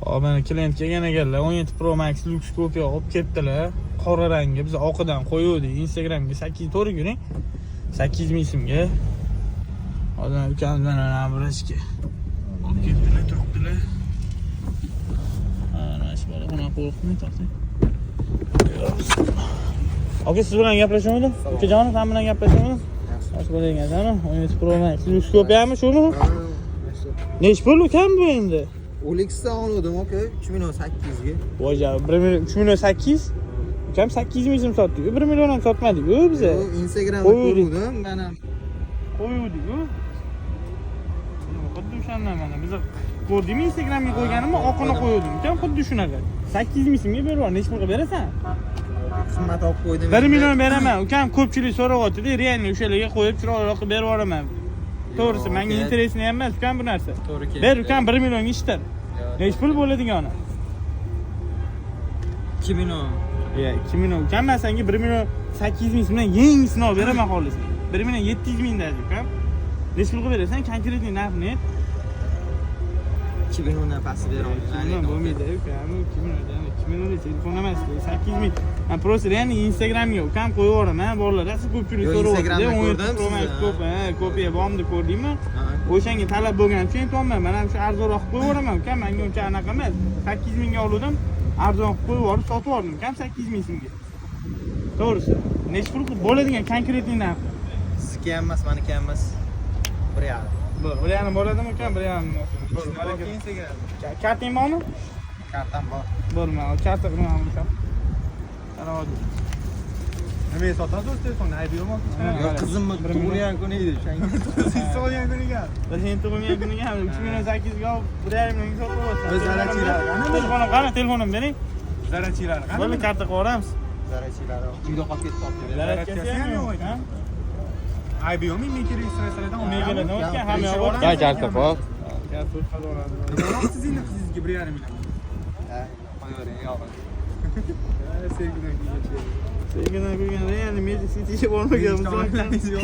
Hop, mana klient kelgan ekanlar. 17 Pro Max Lux kopiya olib kelibdilar. Qora rangi. Biz oqidan qo'yuvdik Instagramga 8, to'g'ri ko'ring. 8 ming so'mga. Hozir ukamizdan mana birashga olib kelibdilar, turibdilar. Mana shu bola bunaqa qo'rqmay to'xtang. Aka, siz bilan gaplashamandim. Ukajonim, sen bilan gaplashamandim. Yaxshi bo'lagan, 17 Pro Max Lux kopiyami shumi? Nechi pul, ukam, bu endi? OLXdan oldim, aka, 3 million 800 ga. Voy, 1 million, 3 million 800? Ukam, 800 ming so'm sotdik. 1 million ham sotmadik-ku biza. Instagramda Qo'yuvdik. ko'ruvdim, men ham. Qo'yuvdik-ku. Xuddi o'shandan mana biz ko'rdingmi, Instagramga qo'yganimni oqini qo'yuvdim. Ukam, xuddi shunaqa. 800 ming so'mga berib yubor, nechi pulga berasan? Qimmat olib qo'ydim. 1 million beraman. Ukam, ko'pchilik so'rayapti-da, реально o'shalarga qo'yib chiroyli qilib berib yuboraman. To'g'risi, menga Aka. интересный ham emas, ukam, bu narsa. To'g'ri keldi. Ber, ukam, 1 millionga ishlar. Nechi pul bo'ladigani? 2 million. Ya, 2 million. Ukam, man senga 1 million 800 ming so'mdan yangisini olib beraman xohlasang. 1 million 700 ming даже, ukam. Nechi pul qilib berasan? Конкретный narxni ayt. 2 milliondan pasti bera 2 million bo'lmaydi, ukam. 2 million, 2 million telefon emas, 800 ming. Man просто реально Instagramga, ukam, qo'yib yuboraman, bolalar rosa ko'pchilik Yo, so'rayapti. Instagramda 17 ko'rdim Pro Max sizni, ko'p, ha, kopiya bormi, ko'rdingmi? Ha. O'shanga talab bo'lgani uchun aytyapman. Man ham shu arzonroq qilib qo'yib yuboraman, ukam, menga uncha anaqa emas. 800 mingga oldim, arzon qilib qo'yib yuborib, sotib yubordim, ukam, 800 ming so'mga. To'g'risi. Nechi pul qilib bo'ladigan конкретный narxi? Sizniki ham emas, maniki ham emas. 1,5. 1,5 bo'ladimi, ukam? 1,5. Instagram. Kartang bormi? Kartam bor. Bo'lma, karta qilaman, ukam. Qarab. Nimaga sotasiz o'zi telefonni? Aybi yo'qmi? Yo'q, qizimni 1 million. tug'ilgan kuni edi, o'shanga. Siz tug'ilgan kuniga. Bir sen tug'ilgan kuniga ham 3 million 800 ga olib, 1,5 millionga sotib yuborsan. Biz zaratchilar qani? Telefonim qani, telefonim bering. Zaratchilari qani? Bo'ldi, karta qilib yuboramiz. Zarachilari uyda qolib ketdi, olib kelib. Zaradkasi ham yo'q ekan. Aybi yo'qmi? Mega registratsiyadan Megalardan o'tgan, hamma yoq o'tgan. Ha, karta bor. Karta o'tkazib yuboramiz. Nima siz endi qizingizga 1,5 million? Ha, qo'yavering, yo'q. Sevgidan kuygan. Sevgidan kuygan, ya'ni Magic Cityga bormaganmiz. Yo'q.